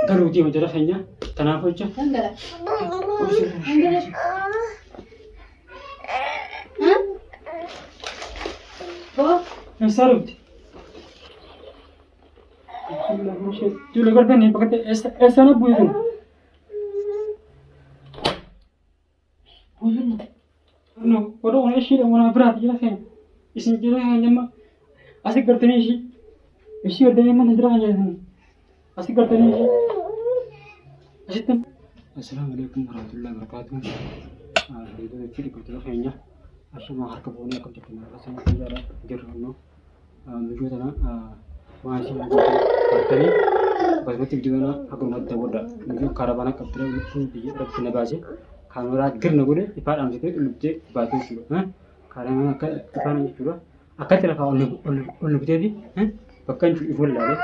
Galuu deema jara keenya. Tanaaf jecha. Dangala. Dangala. Boo. Eessaa dhufte? Ijoollee galfeen bakka eessa na bu'e kun? Odoo kun ishiidha waan biraati jira keenya. Isin jira keenya amma asii gartanii ishii. Ishii gartanii amma jira keenya isin. Asii gartanii ishii. Asitti. Assalaamu alaikum warahmatullahi wabarakatuh. Hiriirota fi dhibbattoota keenya asuma harka fuunee akkam jirtu nagaa fayyaadha jirru immoo Viidiyoo tana waan isin gartanii akkasumatti viidiyoo tana akka dhumatti daawwadha. Viidiyoo kaarabaana qabdee lubbuun biyya irratti na baase kaameraa girna godhe ifaa dhaamsitee lubbee baatee jechuudha. Kaarabaana akka ifaan jechuudha. Akkatti lafaa ol nu biteefi bakka hin jiru ifuu laalee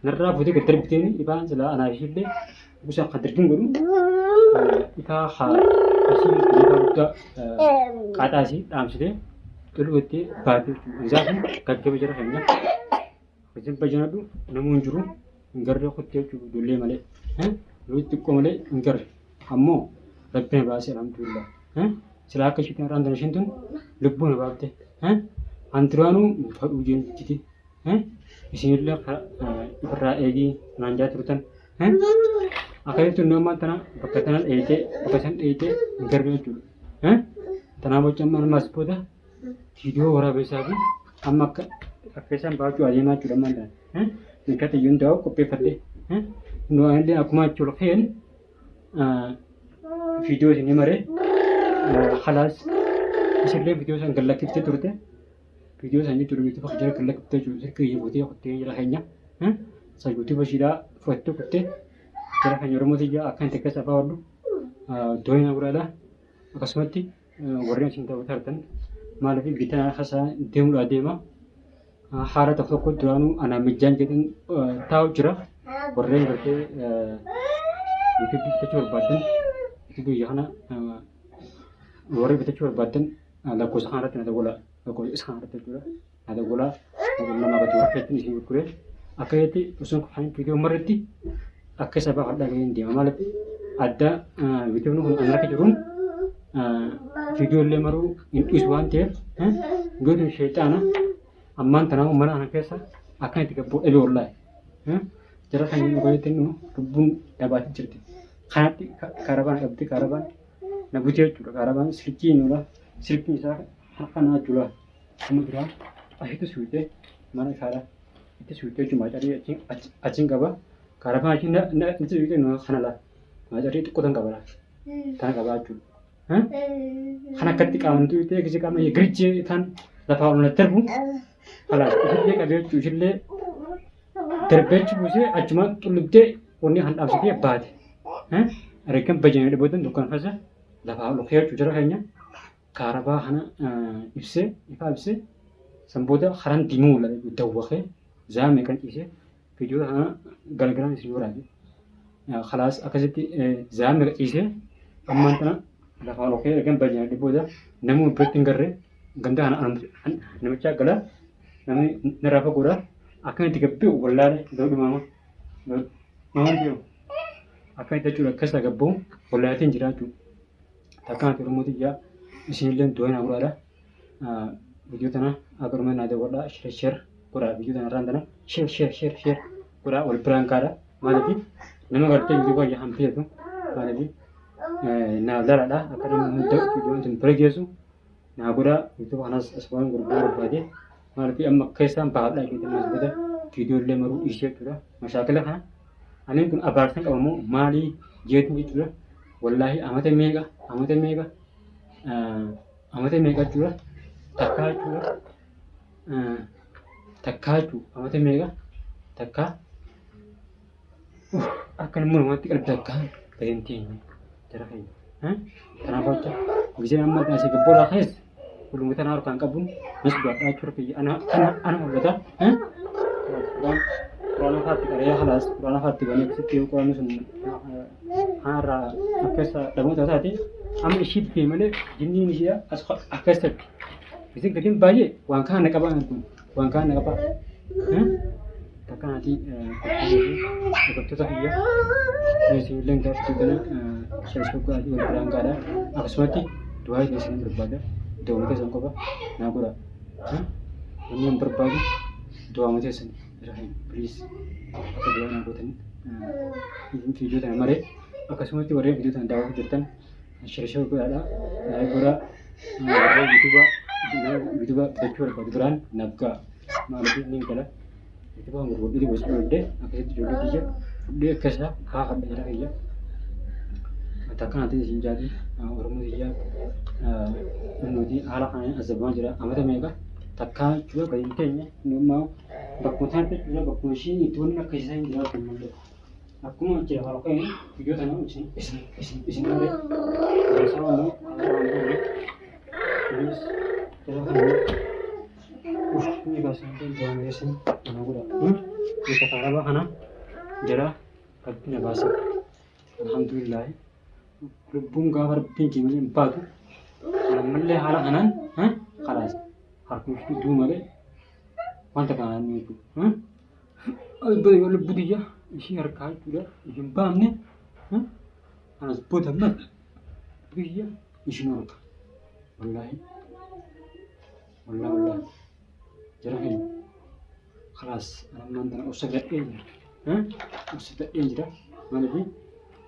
narraa fuutee gad darbiteeni ifaan silaa anaa ishiillee gosa akka dargin godhu ifaa haa asii ifaa guddaa qaaxaa isii dhaamsitee xuluu jettee baatee jechuudha. Isaa sun gaggaba jara keenya. Isin bajanadhu namuu hin jiru hin garree kuttee jechuudha ijoollee malee. Ijoollee xiqqoo malee hin garre. Ammoo rabbi na baase alhamdulillah. Silaa akka ishiitti har'aan tana ishiin tun lubbuu na baafte. An duraanuu hin fadhuu jettiti. Isinillee ofirraa eegii naan jaa turtan. Akka jettu inni ammaa tana bakka tana dheeyitee bakka san dheeyitee hin garre jechuudha. Tanaa booda amma ammas booda viidiyoo waraabeessaa fi amma akka akka isaan baachuu adeemaa jechuudha ammaan tana. Meeshaa xiyyoon ta'u qopheeffadhe. Nu anillee akkuma achi ol ka'een viidiyoo isinii maree halaas isillee viidiyoo san gad lakkiftee turte. Viidiyoo san jechuudha yuutuuba jala gad lakkiftee jechuudha silkii kiyya fuutee kuttee jala keenya. Isa yuutuuba ishiidhaa fudhattee kuttee jara keenya Oromoo tiyya akka hin takkeessa afaa hodhu dooyina guddaadha. Akkasumatti warreen isin taphataa jirtan maaliif bitaa kasaa deemuudhaa deema. Haala tokko tokko duraanuu anaa mijjaan jedhan taa'u jira. Warreen gartee yuutuubii bitachuu barbaaddan yuutuubii biyya kana warri bitachuu barbaaddan lakkoofsa kana irratti na dawwalaa. Lakkoofsa isa kana irratti jechuudha. Na dawwalaa. Nama gadi warqeetti isin gurguree akka jetti osoo kan viidiyoo marretti akka isa baafadhaa gaheen deema. Maaliif adda viidiyoon kun kan harka jiruun viidiyoo illee maruu hin dhiisu waan ta'eef viidiyoon sheexaana ammaan tanaa mana kana keessa akka itti gabboo dhabe wallaahi. Jara kan hin dhugaatti nu lubbuun dhabaatti jirti. Kanatti kaarabaan qabdi kaarabaan na butee jechuudha. Kaarabaan silkii nula silkiin isaa harka naa jechuudha. Amma duraa asitti suutee mana isaadha. Itti suutee jechuun maacarii achiin qaba. Kaarabaan achiin itti suutee kana laa. Maacarii xiqqoo tan qaba laa. Tana qabaa jechuudha. Kan akkatti qaamaan tuqxee kisi qaama girjee tan lafaa ol natti darbu. Kalaas ishillee qabee jechuun ishillee darbee achi buusee achumaan xulluttee wanni kan dhaabsitee baate. Ergan bajjanii boodan dukkan keessa lafaa ol ka'ee jechuun jara keenya kaarabaa kana ibsee ifaa ibsee san booda karaan diimuu mul'ata dawwaqee zaamee kan ciisee viidiyoo kana galgalaan isin waraabe. Kalaas akkasitti zaamee ciisee ammaan tana lafaa ol ka'ee ergan bajjanii booda namni biratti hin garree ganda kana namichaa gala namni narraa fagoodha akkamitti gabbee wallaale dhumaama maama jiru akkamitti jechuudha akkas gabboo wallaatiin jira jechuudha. Takkaan Oromoo tiyyaa isinillee du'aa naa godhaadha. Viidiyoo tana akka dhumaa naa daawwadhaa share share godhaa viidiyoo tana irraan tana share share share share godhaa wal biraan kaadha. Maaliif nama gartee viidiyoo baay'ee kan filatu maaliif naa lalaadha akka namni hunda viidiyoon sun bira geessu naa godhaa yuutuuba kanas as waan gurguruu barbaade maaliif amma keessaan baadhaa jechuudha ammas booda viidiyoo illee maruu dhiisee jechuudha mashaakila kana aniin kun abaarsan qaba moo maalii jeetu jechuudha wallaahi amata meeqa amata meeqa amata meeqa jechuudha takkaa jechuudha takkaa jechuudha amata meeqa takkaa Akka namni namatti qalbii takka gadi hin teenye jara keenya. Kanaaf jecha gisee amma asii gabboolaa keessa waluma tanaa harkaan qabuun nas du'adhaa jechuudha kiyya ana ana ana mul'ata. Quraana faatti qaree halaas quraana faatti banee akkasitti yoo quraanni sun kanarraa akkeessa dhaboota taate amma ishii bifee malee jinniin ishee as akkeessatti. Isin gatiin baay'ee waan kana na qabaa kun waan kana na qabaa. Takkanaatii hordoftoota kiyya isinillee gaafa kana share godhaatii wal biraan gaadha. Akkasumatti du'aa isin barbaada. Dawwii keessan qofa naa godha. Wanni an barbaadu du'aa keessan irra hin please akka du'aa naa gootan viidiyoo tana maree akkasumatti warreen viidiyoo tana daawwachuu jirtan share share godhaadha. Like godhaa. Warreen yuutuuba bitachuu barbaadu biraan naaf ga'a. Maaliif ni gala. Yuutuuba gurgurdii gosa ijoollee akkasitti ijoollee tiyya fudhee akka isaa kaafadha jira kiyya. Takkanaatiin isin jaati Oromoo tiyya nuti haala kanaan azabamaa jira. Amata meeqa takkaa jechuudha gadi hin teenye nummaa bakkuma isaanitti jechuudha bakkuma ishiin itti wanni akka isaan jiraatu hin mul'atu. Akkuma jira haala ka'een biyyoota tana isin isin isin isin malee isaan immoo haala waan ta'eef kunis jara kana uf ni baasan danda'ame isin ana godha. Isa kaaraba kana jara rabbi na baase. Alhamdulillah lubbuun gaafa rabbiin kee malee hin baatu. Ammallee haala kanaan kalaas harkuma ishee du'u malee wanta kanaan ni jechuudha. Lubbuu tiyya ishii harkaa jechuudha hin baafne anas booda ammas lubbuu tiyya ishiin horka. Wallaahi wallaahi wallaahi jara keenya kalaas ammaan tana obsa gadhee jira. Obsa gadhee jira maaliif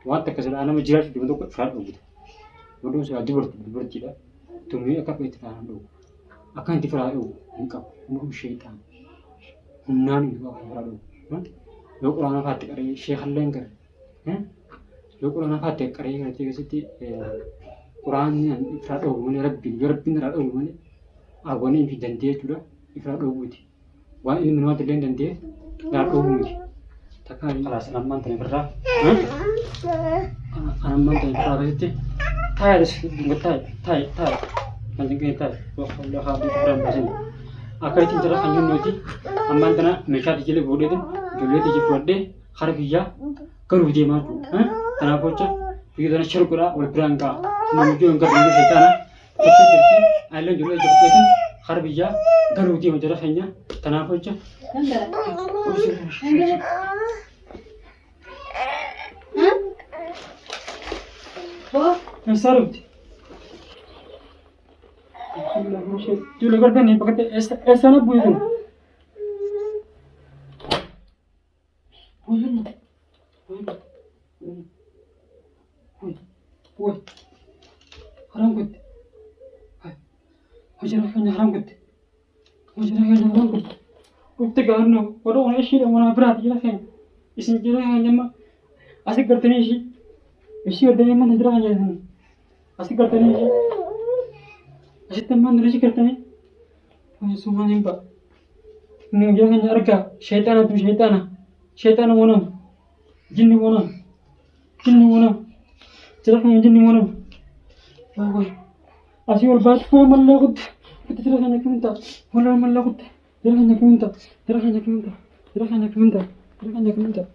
waan takka silaa nama jiraachuu dhibba tokko firaa dhowwita. Oduun silaa dubarti dubartiidha. Tumee akka itti firaa dhowwu. Akka itti firaa dhowwu hin qabu. Humna sheexaan. Humnaan hin qabu firaa dhowwu. Yoo quraana faatti qaree sheekallee hin garre. Yoo quraana faatti qaree gartee keessatti quraanni firaa dhowwu malee rabbiin yoo rabbiin firaa dhowwu malee hawwanii fi dandee jechuudha firaa dhowwuuti. Waan ilmi namaatti illee hin dandee firaa dhowwu miti. Takka kalaas ammaan tana birraa. Ammaan tana birraa keessatti taa'e taa'i taa'i taa'i kan dinqeen taa'i wallee haa biraan baasin. Akka ittiin jira kan jennuuti ammaan tana meeshaa ijoollee fuudheetiin ijoollee tiyya fudhadhee hara biyyaa galuuf deemaa jechuudha. Kanaaf jecha biyya tana shar godhaa wal biraan ga'a. Namni ijoollee hin gargaaruu sheexaana. Gocha jirti ayillee ijoollee tiyya fudheetiin hara biyyaa galuuf deema jara keenya. Kanaaf jecha. Eessaa dhufte? Ijoollee gargaarni bakka eessa na bu'e kun? Haram gotte. Hojii keenya haram gotte. Hojii keenya haram gotte. Dhufte gaarnoo warra waan ishiidha waan biraati jira keenya. Isin jira keenya amma asii gartanii ishii. Ishii gartanii amma jira keenya isin. Asii gartanii ishii. Asitti amma ishii gartanii. Sumaan hin ba'a. Nu jira keenya argaa sheexaana tu sheexaana. Sheexaana wonam. Jinni wonam. Jinni wonam. Jira keenya jinni wonam. Asii ol baatu koo mallee kutte. Kutte jira keenya akkamiin ta'a? Walaa mallee kutte. Jira keenya akkamiin ta'a? Jira keenya akkamiin ta'a? Jira keenya akkamiin ta'a? Jira keenya akkamiin ta'a?